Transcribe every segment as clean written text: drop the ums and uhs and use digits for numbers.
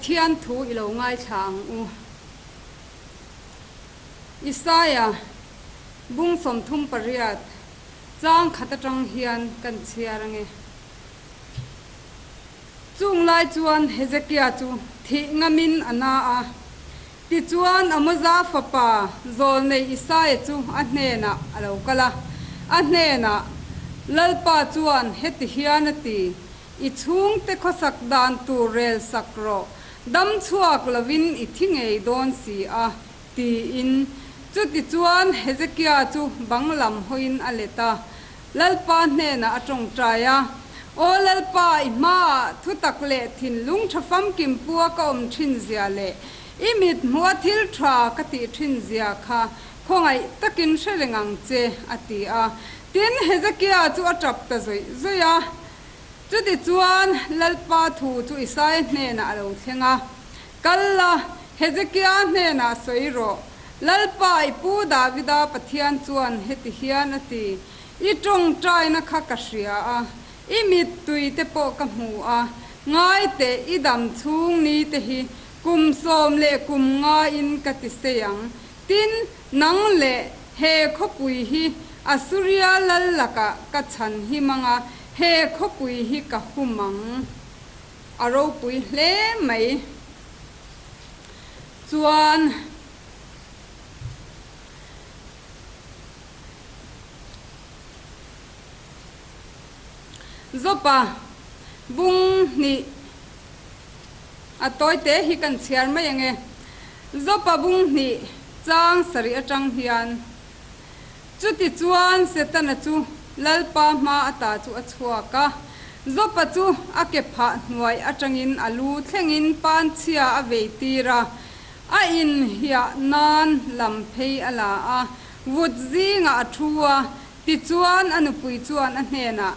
Pathian thu i lo ngaithla ang u. Isaia bung 38 chang khat atang hian kan chhiar ange. Chung lai chuan Hezekia chu thih ngamin a na a. Tichuan Amoza fapa zawlnei Isaia chu a hnenah a lo kal a, a hnenah, Lalpa chuan heti hian a ti, I chhungte khawsak dan tur rel sak rawh, dam chhuak lovin i thi ngei dawn si a, tiin. Chutichuan Hezekia chu bang lam hawiin a let a, Lalpa hnenah a tawngtai a, Aw Lalpa, i hmaah thutak leh thinlung tha famkim pua ka awm thin zia leh i mit hmuha thil tha ka tih thin zia kha khawngaih takin hre reng ang che, a ti a. Tin, Hezekia chu a tap ta zawih zawih a. Chutichuan, Lalpa thu chu Isaia hnenah a lo thleng a, Kal la, Hezekia hnenah sawi rawh. Lalpa i pu Davida Pathian chuan heti hian a ti, I tawngtaina kha ka hria a, i mittui te pawh ka hmu a, ngai teh i dam chhung ni te hi kum sawm leh kum ngaiin ka ti sei ang. Tin, nang leh he khawpui hi Asuria lal lakah ka chhan him ang a, he khawpui hi ka hum ang. A ropui hle mai. Chuan Zopa bung hnih a tawi te hi kan chhiar mai ang e. Zopa bung hnih chang sarih atang hian Chuti chuan Setana chu Lalpa hma ata chu a chhuak a, Zopa chu a ke phah hnuai atangin a lu thlengin panchhia a vei tir a, a inhiah nan lam phei a la a, vut zingah a thu a, tichuan a nupui chuan a hnenah,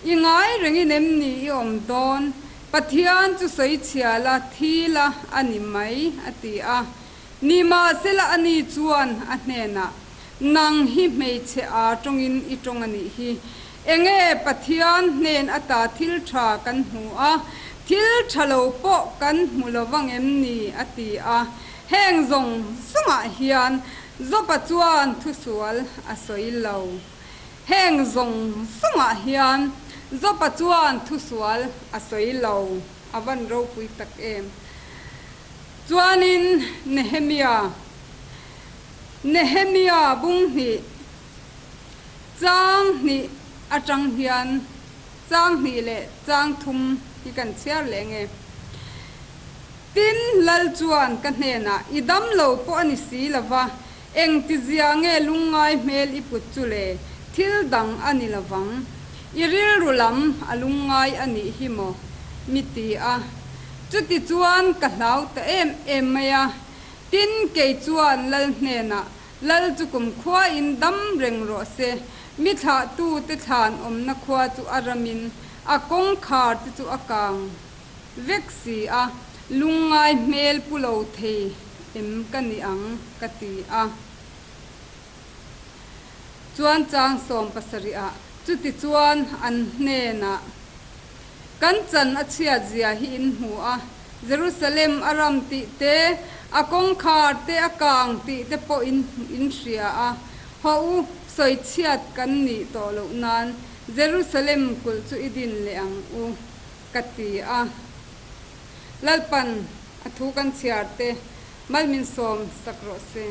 I ngai rengin em ni i awm dawn? Pathian chu sawi chhia la, thi la a ni mai, a ti a. Nimahsela a ni chuan a hnenah, Nang hi hmeichhe aa tawngin i tawng a nih hi. Enge Pathian hnen ata thil tha kan hmu a, thil tha lo pawh kan hmu lo vang em ni? a ti a. Heng zawng zawngah hian Joba chuan thusual a sawi lo. Heng zawng zawngah hian Joba chuan thusual a sawi lo. A van ropui tak em! Chuanin Nehemia, Nehemia bung hnih, chang hnih atang hian chang hnih leh chang thum hi kan chhiar leh nge. Tin, Lal chuan ka hnenah, I dam lo pawh a ni si lo va, engtizia nge lungngai hmel i put chu le, thil dang a ni lo vang. I rilru lam a lungngai a nih hi maw? Mi ti a. Chuti chuan ka hlau ta em em mai a, tin kei chuan Lal hnenah, Lal chu kum khuain dam reng rawh se, mi thlahtute thlan awmna khua chu a ramin a kawngkhar te chu a kang vek si a, lungngai hmel pu lo thei em ka ni ang ka ti a. Chuan chang 70ah chuti chuan an hnenah, Kan chan a chhiat zia hi in hmu a, Jerusalem a ram tih te, a kawngkhar te a kang tih te pawh in in hria a, haw u, sawi chhiat kan nih tawh loh nan Jerusalem kulh chu i din leh ang u, ka ti a. Lalpan a thu kan chhiar te mal min sawm sak rawh se.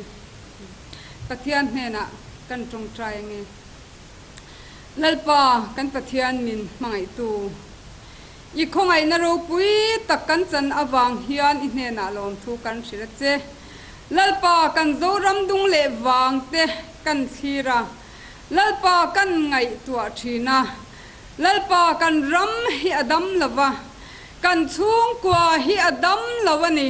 Pathian hnenah kan tawngtai ange. Lalpa kan Pathian min hmangaihtu, i khawngaihna ropui tak kan chan avang hian i hnenah lawmthu kan hrilh a che. Lalpa kan Zoram dung leh vang te kan thlir a, Lalpa kan ngaihtuah thin a, Lalpa kan ram hi a dam lo va, kan chhungkua hi a dam lo a ni.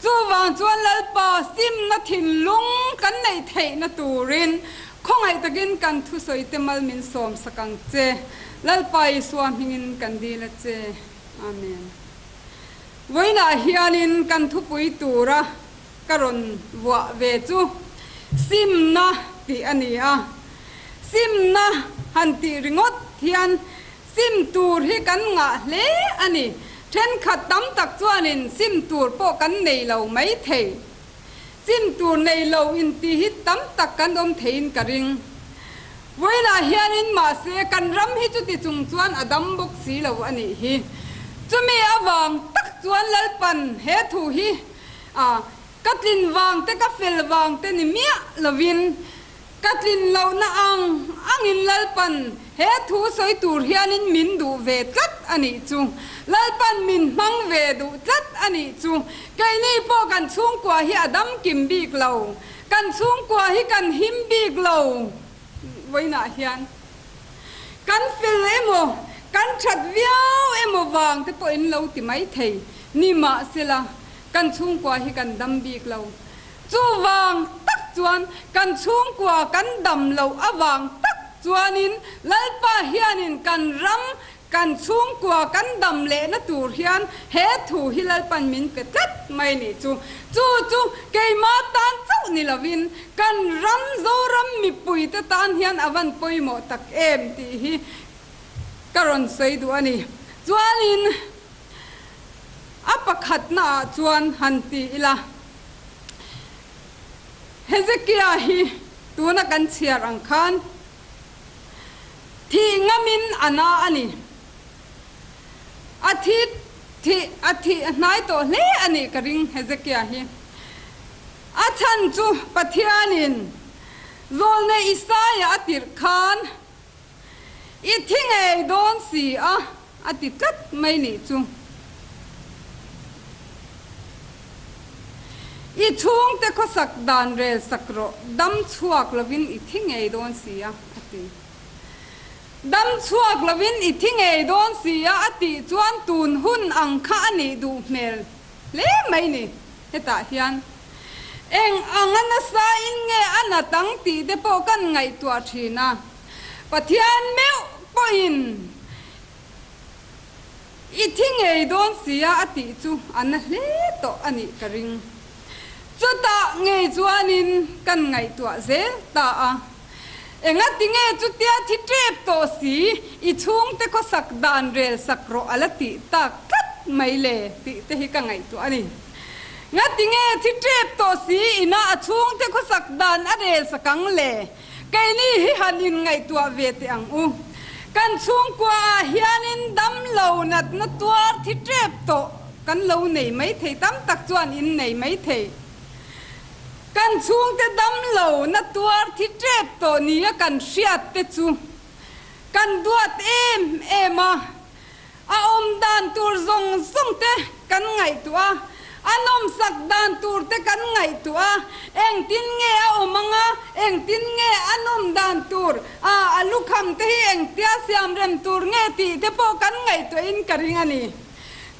Chuvang chuan Lalpa simna thinlung kan neih theihna turin Khawngaih takin kan thusawi te mal min sawm sak ang che. Lalpa Isua hmingin kan dil a che. Amen. Vawiinah hianin kan thupui tura ka rawn vuah ve chu Simna tih a ni a. Simna han tih ringawt hian sim tur hi kan ngah hle a ni. Thenkhat tam tak chuanin sim tur pawh kan nei lo mai thei. Sim tur nei lo inti hi tam tak kan awm theiin ka ring. Vawiinah hianin mahse kan ram hi chuti chung chuan a dam bawk si lo a nih hi. Chumi avang tak chuan Lalpan he thu hi a ka tlin vang te ka fel vang te ni miah lovin Ka tlin lohna ang angin Lalpan he thu sawi tur hianin min duh ve tlat a nih chu. Lalpan min hmang ve duh tlat a nih chu. Keini pawh kan chhungkua hi a dam kim bik lo. Kan chhungkua hi kan him bik lo vawiinah hian. Kan fel emaw, kan that viau emaw vang te pawh in lo ti mai thei. Nimahsela, kan chhungkua hi kan dam bik lo. Chuvang tak chuan kan chhungkua kan dam loh avang tak chuanin Lalpa hianin kan ram, kan chhungkua kan dam lehna tur hian he thu hi Lalpan min pe tlat mai nih chu. Chu chu keimah tan chauh ni lovin kan ram Zoram mipuite tan hian a van pawimawh tak em tih hi ka rawn sawi duh a ni. Chuanin a pakhatnaah chuan han ti ila. Hezekia hi tuna kan chhiar ang khan thih ngamin a na a ni. A thi thih a thih a hnai tawh hle a nih ka ring Hezekia hi. A chhan chu Pathianin Zawlnei Isaia a tirh khan I thi ngei dawn si a, a ti tlat mai nih chu. I chhungte khawsak dan rel sak rawh, dam chhuak lovin i thi ngei dawn si a, a ti. Dam chhuak lovin i thi ngei dawn si a, a tih chuan tun hun ang kha a nih duh hmel hle mai ni. Hetah hian eng anga nasa in nge a nat ang tih te pawh kan ngaihtuah thin a. Pathian meuh pawhin i thi ngei dawn sia a tih chu a na hle tawh a nih ka ring. Chutah ngei chuanin kan ngaihtuah zel ta a. Engati nge chutia thi tep tawh si i chhungte khawsak dan rel sak rawh a la tih tak tlat mai le tih te hi ka ngaihtuah a ni. Ngati nge thi tep tawh si ina a chhungte khawsak dan a rel sak ang le? Keini hi han inngaihtuah ve teh ang u. Kan chhungkua ah hianin damlo natna tuar thi tep tawh kan lo nei mai thei tam tak chuan in nei mai thei. Kan chhungte damlo na tuar thi tep tawh nia kan hriat te chu kan duat em em a, a awm dan tur zawng zawng te kan ngaihtuah a, a nawmsak dan tur te kan ngaihtuah a, engtin nge a awm anga, engtin nge a nawm dan tur, a a lukham te hi engtia siam rem tur nge tih te pawh kan ngaihtuahin ka ring a ni.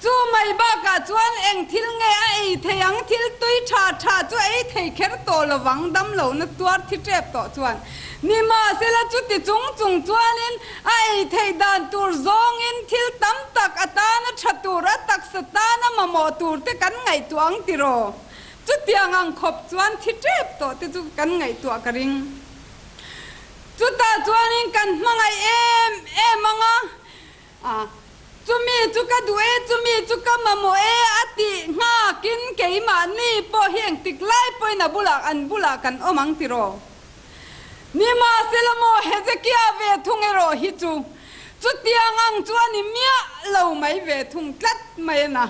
Chu mai bakah chuan eng thil nge a ei thei ang? Thil tui tha tha chu ei thei kher tawh lovang, damlohna tuar thi tep tawh chuan. Nimahsela chuti chung chung chuanin a ei theih dan tur zawngin thil tam tak a tana tha tur, a taksa tana mamawh tur te kan ngaihtuah ang tiraw? Chutiang ang khawp chuan thi tep tawh te chu kan ngaihtuah ka ring. Chutah chuanin kan hmangaih em em ang a. A, chumi chu ka duh e, chumi chu ka mamawh e a tih nghakin keimahni pawh hi engtik lai pawhin a bulah an bulah kan awm ang tiraw? Nimahsela maw Hezekia ve thung erawh hi chu chutiang ang chu a ni miah lo mai ve thung tlat mai a na.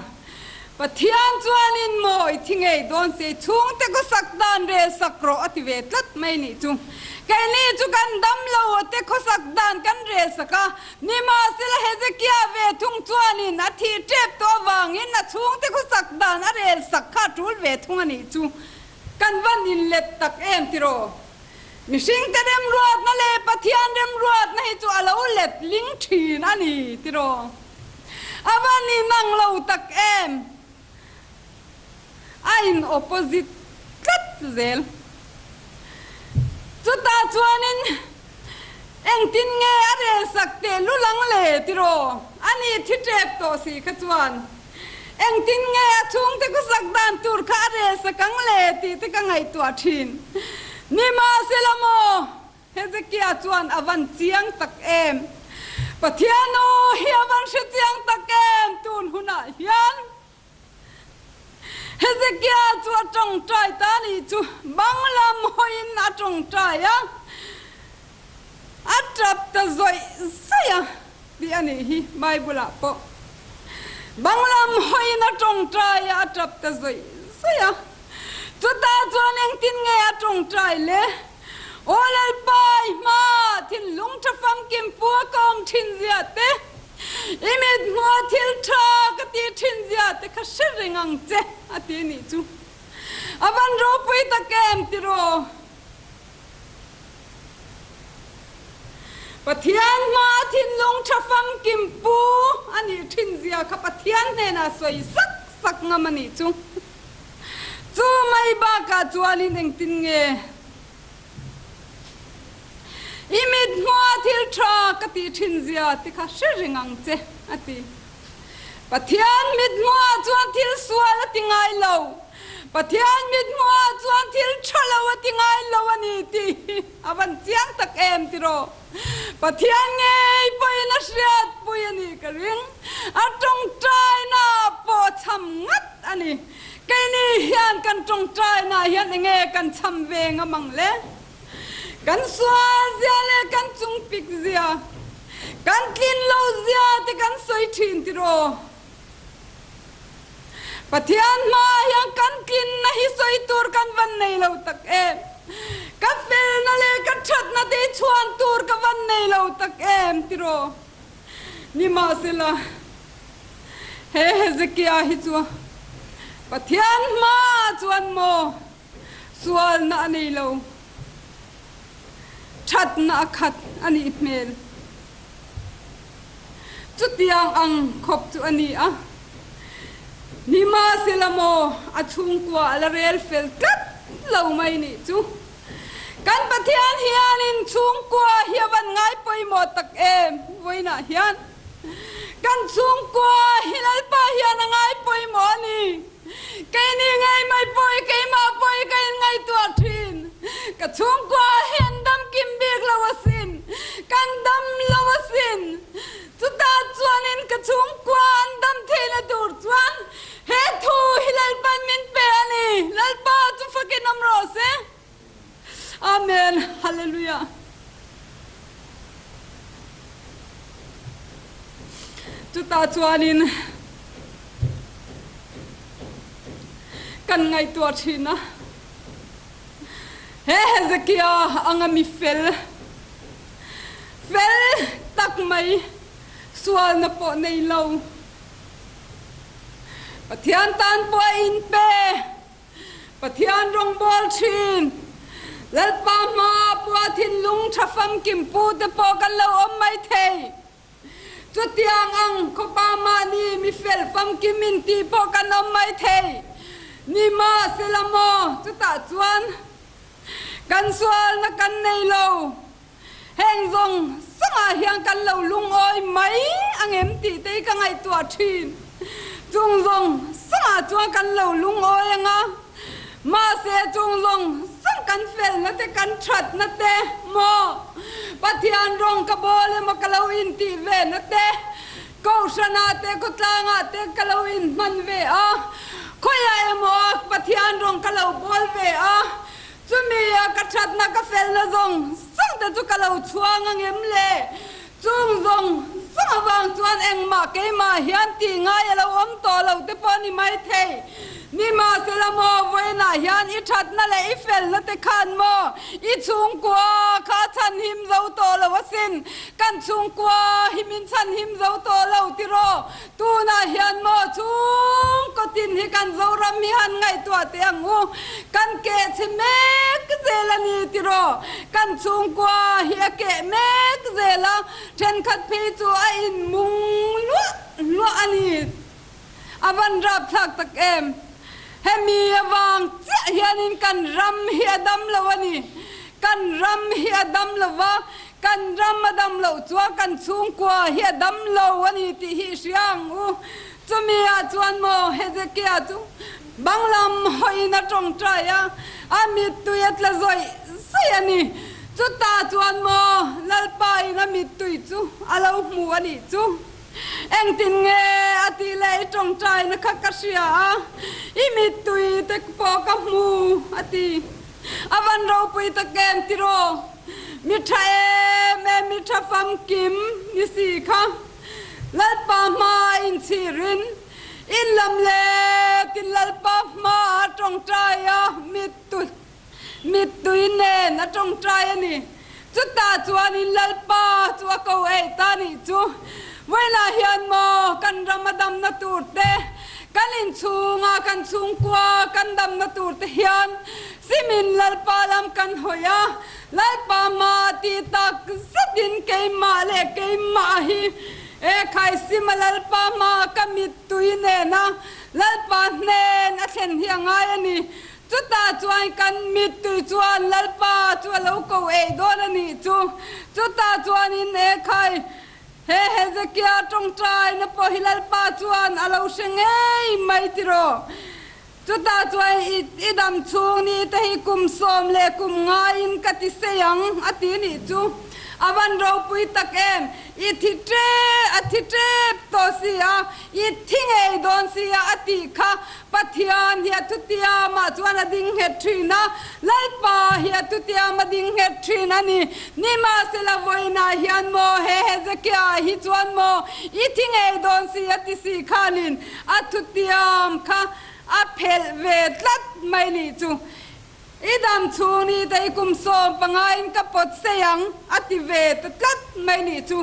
Pathian chuanin maw i thi ngei dawn se chhungte khawsak dan rel sak rawh a ti ve tlat mai nih chu. Keini chu kan dam lo a te khawsak dan kan rel sak a, nimahsela Hezekia ve thung chuanin a thih tep tawh avangin a chhungte khawsak dan a rel sak kha a tul ve thung a nih chu. Kan van inlet tak em tiraw? Mihringte remruatna leh Pathian remruatna hi chu a lo let ling thin a ni tiraw? A va ni nang lo tak em? A in opposite tlat zel. Chutah chuanin engtin nge a rel sak teh lulang le tiraw? A ni thi tep tawh si kha chuan engtin nge a chhungte khawsak dan tur kha a rel sak ang le tih te ka ngaihtuah thin. Nimahsela maw? Hezekia chuan a van chiang tak em? Pathian aw hi a van hre chiang tak em tun hunah hian? Hezekia chu a tawngtai ta nih chu bang lam hawiin a tawngtai a, a tap ta zawih zawih a tih a nih hi Bible-ah pawh. Bang lam hawiin a tawngtai a, a tap ta zawih zawih a. Chutah chuan engtin nge a tawngtai le? Aw Lalpa, i hma thinlung tha famkim pu a ka awm thin zia te, i mit hmua thil tha ka ti thin zia te kha hre reng ang che, a ti nih chu. A van ropui tak em tiraw? Pathian hma thinlung tha famkim pu a nih thin zia kha Pathian hnenah sawi sak sak ngam a nih chu. Chu mai bakah chuanin engtin nge i mit hmua thil tha ka tih thin zia ti kha hre reng ang che, a ti. Pathian mit hmuah chuan thil sual a ti ngai lo. Pathian mit hmuah chuan thil tha lo a ti ngai lo a ni tih hi a van chiang tak em tiraw? Pathian ngei pawhin a hriatpui a nih ka ring. A tawngtaina pawh a cham ngat a ni. Keini hian kan tawngtaina hian enge kan cham ve ngam ang le? Kan sual zia leh kan chungpik zia, kan tlin lo zia te kan sawi thin tiraw? Pathian hmaah hian kan tlinna hi sawi tur kan van nei lo tak em? Ka felna leh ka thatna te hi chhuan tur ka van nei lo tak em tiraw? Nimahsela, he Hezekia hi chu Pathian hmaah chuan maw sualna a nei lo, thatna a khat a nih hmel. Chutiang ang khawp chu a ni a. Nimahsela maw a chhungkua a la rel fel tlat lo mai nih chu. Kan Pathian hianin chhungkua hi a van ngai pawimawh tak em? Vawiinah hian kan chhungkua hi Lalpa hian a ngai pawimawh a ni. Keini ngei mai pawh keimah pawh ka inngaihtuah thin. Ka chhungkua hi an dam kim bik lo asin, kan dam lo asin. Chutah chuanin ka chhungkua an dam theihna tur chuan he thu hi Lalpan min pe a ni. Lalpa chu fakin awm rawh se. Amen. Hallelujah. Chutah chuanin kan ngaihtuah thin a, he Hezekia anga mi fel, fel tak mai, sualna pawh nei lo, Pathian tan pawh a inpe. Pathian rawngbawl thin, Lalpa hmaa pua thinlung tha famkim pu te pawh kan lo awm mai thei. Chutiang ang khawpa mahni mi fel famkim in tih pawh kan awm mai thei. Nimahsela maw, chutah chuan kan sualna kan nei lo. Heng zawng zawngah hian kan lo lungawi mai ang em tih te hi ka ngaihtuah thin. Chung zawng zawngah chuan kan lo lungawi ang a, mahse chung zawng zawng kan felna te kan thatna te maw Pathian rawng ka bawl emaw ka lo intih ve na te, Kohhranah te khawtlangah te ka lo inhman ve a, khawiah emaw Pathian rawng ka lo bawl ve a, Chumi a ka thatna ka felna zawng zawng te chu ka lo chhuang ang em le? Chung zawng zawng avang chuan engmah keimah hian tih ngai a lo awm tawh lo te pawh a ni maithei. Nimahsela maw vawiinah hian i thatna leh i felna te khan maw i chhungkua kha a chhanhim zo tawh lo asin, kan chhungkua hi min chhanhim zo tawh lo tiraw? Tunah hian maw chhungkaw tin hi kan Zoram hi han ngaihtuah teh ang u. Kan keh chhe mek zel a ni tiraw? Kan chhungkua hi a keh mek zel a, thenkhat phei chu a inmung luah luah a ni. A van rapthlak tak em? Hemi avang chiah hianin kan ram hi a dam lo a ni. Kan ram hi a dam lo va, Kan ram a dam loh chuan kan chhungkua hi a dam lo a ni tih hi i hria ang u. Chumi ah chuan maw Hezekia chu bang lam hawiin a tawngtai a, a mittui a tla zawih zawih a ni. Chutah chuan maw Lalpa in a mittui chu a lo hmu a nih chu. Engtin nge a tih leh i tawngtaina kha ka hria a, i mittui te pawh ka hmu a ti. A van ropui tak em tiraw? Mi tha em em, mi tha famkim ni si kha. Lalpa hma inchhirin in lam letin Lalpa hma a tawngtai a, mittui mittui nen a tawngtai a ni. Chutah chuanin Lalpa chu a ko eih ta nih chu. Vawiinah hian maw kan ram a damna tur te, kan inchhunga kan chhungkua kan damna tur te hian simin Lalpa lam kan hawi a, Lalpa mah ti tak zetin keimah leh keimah hi e khai sima Lalpa mah ka mittui nena Lalpa hnen a thlen hi a ngai a ni. Chutah chuan kan mittui chuan Lalpa chu a lo ko eih dawn a nih chu. Chutah chuanin e khai he Hezekia tawngtaina pawh hi Lalpa chuan a lo hre ngei mai tiraw? Chutah chuan i dam chhung ni te hi kum sawm leh kum ngaiin ka ti sei ang a ti nih chu. A van ropui tak em? I thi tep a thi tep tawh si a, i thi ngei dawn si a a tih kha Pathian hi a thutiamah chuan a ding nghet thin a, Lalpa hi a thutiam a ding nghet thin a ni. Nimahsela vawiinah hian maw he Hezekiah hi chuan maw i thi ngei dawn si a ti si khanin A thutiam kha a phelh ve tlat mai nih chu. I dam chhung ni te i kum sawm pangaiin ka pawt sei ang a ti ve ta tlat mai nih chu.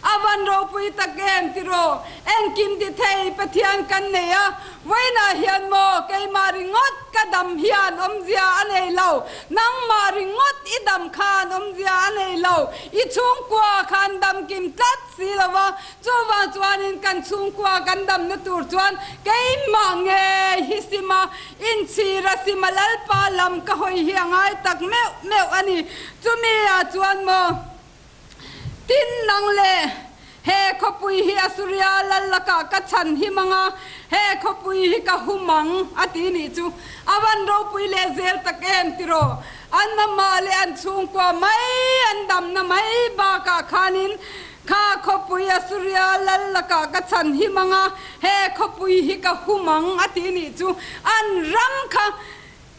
A van ropui tak em tiraw? Engkim ti thei Pathian kan nei a, vawiinah hian maw keimah ringawt ka dam hian awmzia a nei lo, nangmah ringawt i dam khan awmzia a nei lo, i chhungkua khan dam kim tlat si lo va, Chuvang chuanin kan chhungkua kan damna tur chuan keimah ngei hi sima inchhira sima Lalpa lam ka hawi hi a ngai tak meuh meuh a ni. Chumi ah chuan maw tin nang le he khawpui hi Asuria lal lakah ka chhan him ang a, he khawpui hi ka hum ang a ti nih chu a van ropui leh zel tak em tiraw? An mamah leh an chhungkua mai an damna mai bakah khanin Kha khawpui Asuria lal lakah ka chhan him ang a, he khawpui hi ka hum ang a ti nih chu. An ram kha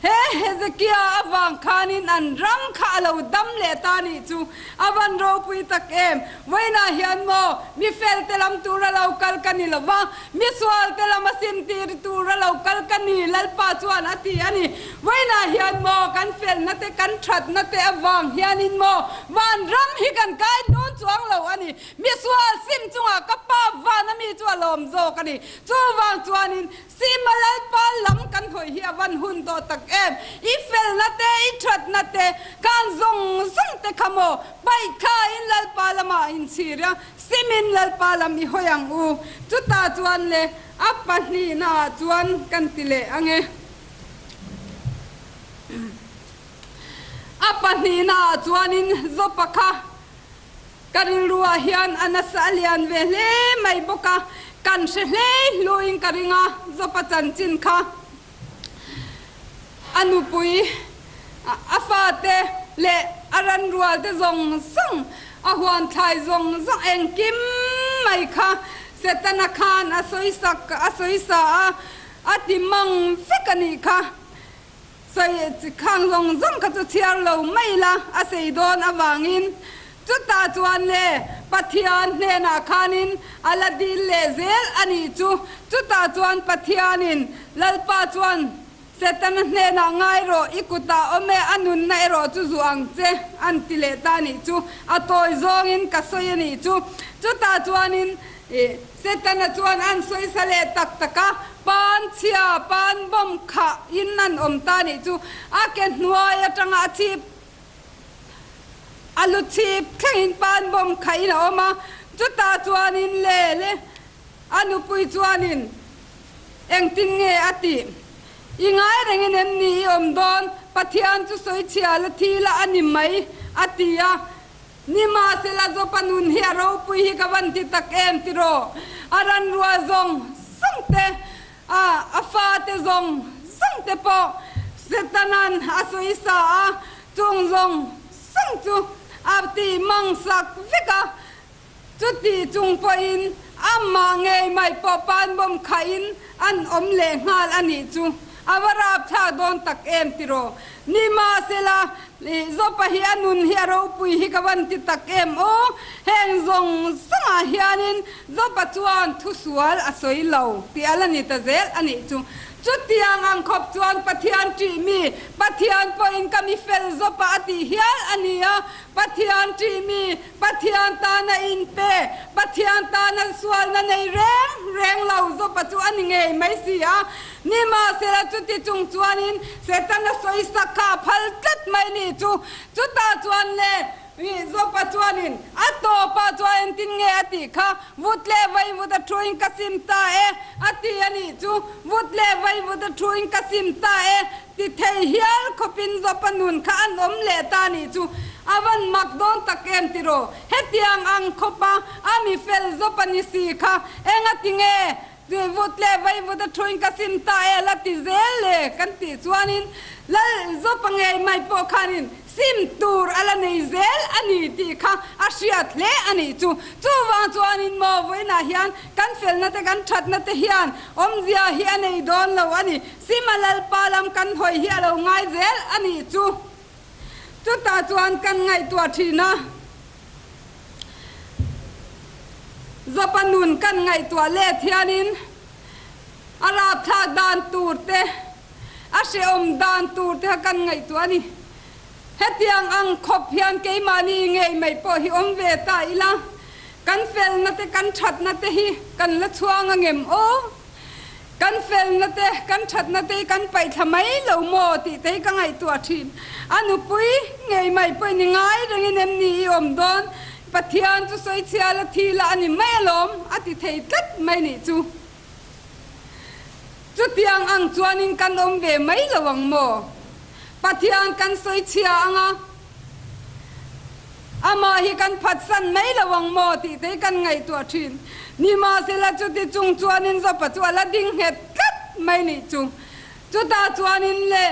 he Hezekia avang khanin an ram kha a lo dam leh ta nih chu. A van ropui tak em! Vawiinah hian maw mi felte lam tura lo kal ka ni lo va, mi sualte lam a simtir tura lo kal ka ni, Lalpa chuan a ti a ni. Vawiinah hian maw kan felna te kan thatna te avang hianin maw van ram hi kan kai dawn chuang lo a ni. Misual sim chungah ka pa van ami chu a lawm zawk a ni. Chuvang chuanin Sima Lalpa lam kan hawi hi a van hun tawh tak em. I felna te i thatna te kan zawng zawng te kha maw paih thlain Lalpa lamah inchhir a, simin Lalpa lam i hawi ang u. Chutah chuan le a pahnihnaah chuan kan ti leh ang e. A pahnihnaah chuanin Zopa kha ka rilruah hian a nasa a lian ve hle mai bawk a, kan hre hlei hluin ka ring a, Zopa chanchin kha a nupui, a fate leh a ranrualte zawng zawng, a huanthlai zawng zawng engkim mai kha Setana khan a sawisak a sawisa a, A ti mang vek a nih kha. Sawi chi khang zawng zawng kha chu chhiar lo mai ila a sei dawn avangin chutah chuan le Pathian hnenah khanin a la dil leh zel a nih chu. Chutah chuan Pathianin Lalpa chuan Setana hnenah ngai rawh, i kutah awm e, a nunna erawh chu zu ang che an ti leh ta a nih chu. A tawi zawngin ka sawi a nih chu. Chutah chuanin I Setana chuan an sawisa leh tak tak a, pan chhia, pan bawm khah in an awm ta nih chu a ke hnuai atanga a chhip a lu chhip thlengin pan bawm khah in a awm a, chutah chuanin le le a nupui chuanin engtin nge a tih? I ngai rengin em ni i awm dawn? Pathian chu sawichhia la thi la a ni mai a ti a. Nimahsela Jopa nun hi a ropui hi ka van ti tak em tiraw? A ranrua zawng zawng te, a a fate zawng zawng te pawh Setanan a sawisa a, chung zawng zawng. zawng chu a ti mang sak vek a. Chuti chung pawhin amah ngei mai pawh panbawm khahin an awm leh nghal a nih chu. A va rapthlak dawn tak em tiraw? Nimahsela, Zopa hi a nun hi a ropui hi ka van ti tak em aw? Heng zawng zawngah hianin Zopa chuan thusual a sawi lo tih a la ni ta zel a nih chu. Chutiang ang khawp chuan Pathian ṭih mi, Pathian pawhin ka mi fel Zopa a tih hial a ni a, Pathian ṭih mi, Pathian tana inpe, Pathian tana sualna nei reng reng lo Zopa chu a ni ngei mai si a. Nimahsela chuti chung chuanin Setana sawisak kha a phal tlat mai ni chu. Chutah chuan le Zopa chuanin a tawpah chuan engtin nge a tih kha, Vut leh vaivut a thuin ka sim ta e, a ti a nih chu. Vut leh vaivut a thuin ka sim ta e. Ti thei hial khawpin Zopa nun kha an awm leh ta nih chu a van mak dawn tak em tiraw? Hetiang ang khawpa a mi fel Zopa ni si kha enga ti nge vut leh vaivut a thuin ka sim ta e la ti zel le kan tih chuanin Lal Zopa ngei mai pawh khanin Sim tur a la nei zel a ni tih kha a hriat hle a nih chu. Chuvang chuanin maw vawiinah hian kan felna te kan thatna te hian awmzia hi a nei dawn lo a ni. Sima Lalpa lam kan hawi hi a lo ngai zel a nih chu. Chutah chuan kan ngaihtuah thin a. Zopa nun kan ngaihtuah let hianin a rapthlak dan tur te, A hrehawm dan tur te kha kan ngaihtuah a ni. Hetiang ang khawp hian keimahni ngei mai pawh hi awm ve ta ila, kan felna te kan thatna te hi kan la chhuang a ngem aw? Kan felna te kan thatna te hi kan paihthla mai lo maw tih te hi ka ngaihtuah thin. A nupui ngei mai pawh in i ngai rengin em ni i awm dawn? Pathian chu sawichhia la thi la a ni mai alawm a ti thei tlat mai nih chu. Chutiang ang chuanin kan awm ve mai lo ang maw? Pathian kan sawi chhia ang a, amah hi kan phatsan mai lo ang maw tih te hi kan ngaihtuah thin. Nimahsela chuti chung chuanin Zopa chu a la ding nghet tlat mai nih chu. Chutah chuanin le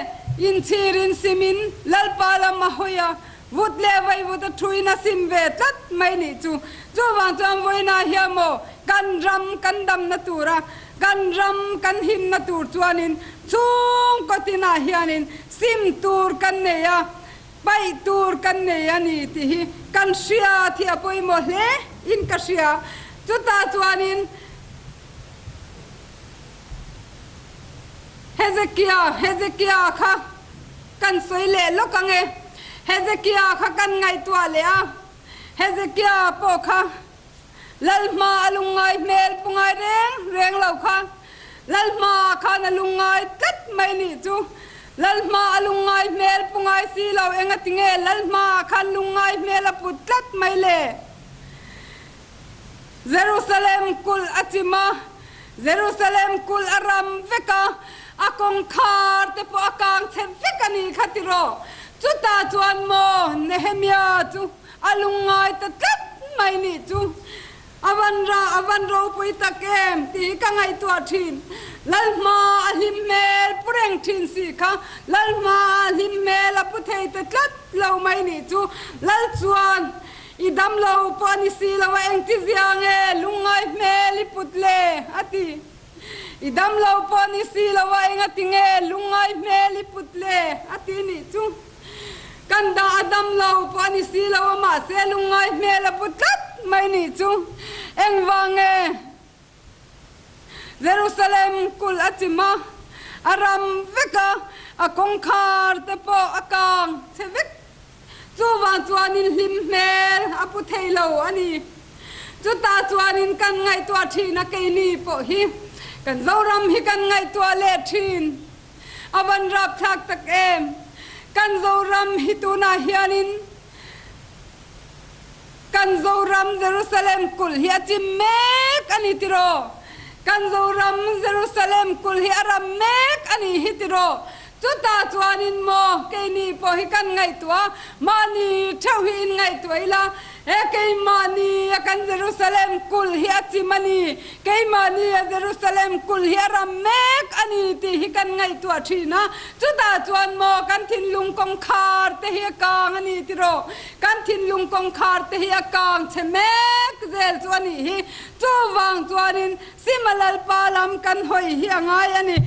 inchhirin simin Lalpa lam a hawi a, Vut leh vaivut a thuin a sim ve tlat mai nih chu. Chuvang chuan vawiinah hian maw kan ram kan damna tura kan ram kan himna tur chuanin chhungkaw tinah hianin sim tur kan nei a, paih tur kan nei a ni tih hi kan hria thi a pawimawh hle in ka hria. Chutah chuanin Hezekia, Hezekia kha kan sawi leh lawk ang e. Hezekia kha kan ngaihtuah leh a, Hezekia pawh kha Lalhma a lungngai hmel pu ngai reng reng lo kha Lalhma khan a lungngai tlat mai nih chu. Lalhma a lungngai hmel pu ngai si lo, engati nge Lalhma khan lungngai hmel a put tlat mai le? Jerusalem kulh a chim a, Jerusalem kulh a ram vek a, a kawngkhar te pawh a kang chhe vek a nih kha tiraw? Chutah chuan maw Nehemia chu a lungngai ta tlat mai nih chu a van ra, a van ropui tak em tih hi ka ngaihtuah thin. Lalhma a hlim hmel pu reng thin si kha, Lalhma a hlim hmel a pu thei ta tlat lo mai nih chu Lal chuan I dam lo pawh a ni si lo a, engti zia nge lungngai hmel i put le? a ti. I dam lo pawh a ni si lo a, engati nge lungngai hmel i put le? a ti nih chu. Kan dah a dam lo pawh a ni si lo a, mahse lungngai hmel a put tlat mai nih chu. Engvang nge? Jerusalem kulh a chim a, a ram vek a, a kawngkhar te pawh a kang chhe vek. Chuvang chuanin hlim hmel a pu thei lo a ni. Chutah chuanin kan ngaihtuah thin a, keini pawh hi kan Zoram hi kan ngaihtuah leh thin. A van rapthlak tak em! Kan Zoram hi tunah hianin Kan Zoram Jerusalem kulh hi a chim mek a ni tiraw? Kan Zoram Jerusalem kulh hi a ram mek a ni hi tiraw? Chutah chuanin maw keini pawh hi kan ngaihtuah a, mahni theuh hi inngaihtuah ila, he keimahni a kan Jerusalem kulh hi a chim a ni, keimahni a Jerusalem kulh hi a ram mek a ni tih hi kan ngaihtuah thin a. Chutah chuan maw kan thinlung kawngkhar te hi a kang a ni tiraw? Kan thinlung kawngkhar te hi a kang chhe mek zel chu a nih hi. Chuvang chuanin Sima Lalpa lam kan hawi hi a ngai a ni.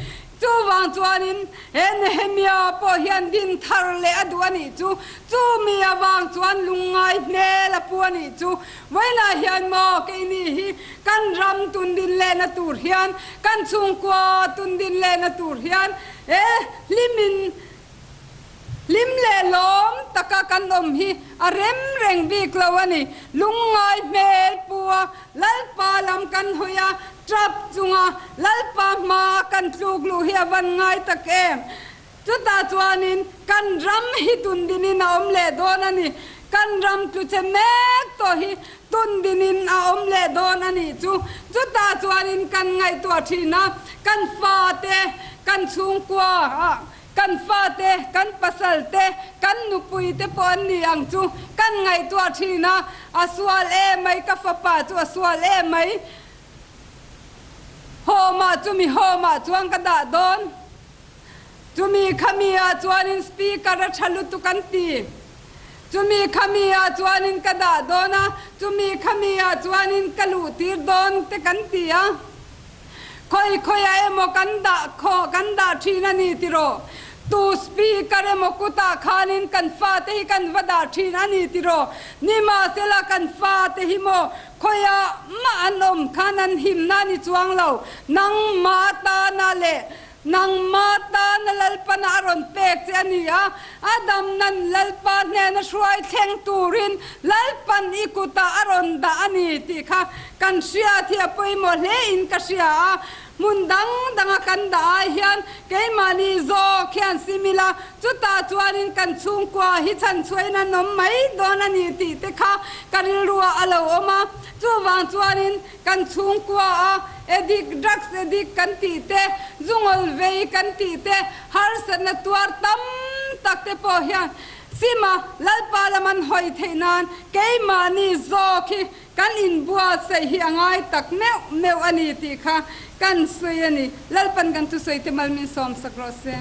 Chuvang chuanin he Nehemia pawh hian din thar leh a duh a nih chu. Chumi avang chuan lungngai hmel a pu a nih chu. Vawiinah hian maw keini hi kan ram tundin lehna tur hian, kan chhungkua tundin lehna tur hian he hlimin Hlim leh lawm taka kan awm hi a rem reng bik lo a ni. Lungngai hmel pu a Lalpa lam kan hawi a, tap chunga Lalpa hma a kan tluk luh hi a van ngai tak em? Chutah chuanin kan ram hi tundinin a awm leh dawn a ni. Kan ram tluche mek tawh hi tundinin a awm leh dawn a nih chu. Chutah chuanin kan ngaihtuah thin a, kan fate, kan chhungkua ah, Kan fate, kan pasal te, kan nupui te pawh an ni ang chu kan ngaihtuah thin a, a sual em mai, ka fapa chu a sual em mai, home ah chumi home ah chuan ka dah dawn, chumi khami ah chuanin speaker a tha lutuk an ti, chumi khami ah chuanin ka dah dawn a, chumi khami ah chuanin ka luh tir dawn te kan ti a. Khawi khawiah emaw kan dah khaw kan dah thin a ni tiraw? Tu speaker emaw kutah khanin kan fate hi kan va dah thin a ni tiraw? Nimahsela kan fate hi maw khawiah mah an awm khan an himna a ni chuang lo. Nangmah tana leh Nangmah tana Lalpana a rawn pek che a ni a, a dam nan Lalpa hnena hruai thleng turin Lalpan i kutah a rawn dah a ni tih kha kan hriat hi a pawimawh hle in ka hria a. Hmun dang danga kan dah ai hian keimahni zawk hian sim ila, chutah chuanin kan chhungkua hi chhanchhuahin an awm mai dawn a ni tih te kha ka rilruah a lo awm a. Chuvang chuanin Kan chhungkua a addict, drugs addict kan tih te, zungawl vei kan tih te, harsatna tuar tam tak te pawh hian Sima Lalpa lam an hawi theih nan keimahni zawk hi kan inbuatsaih hi a ngai tak meuh meuh a ni tih kha kan sawi a ni. Lalpan kan thusawi te mal min sawmsak rawh se.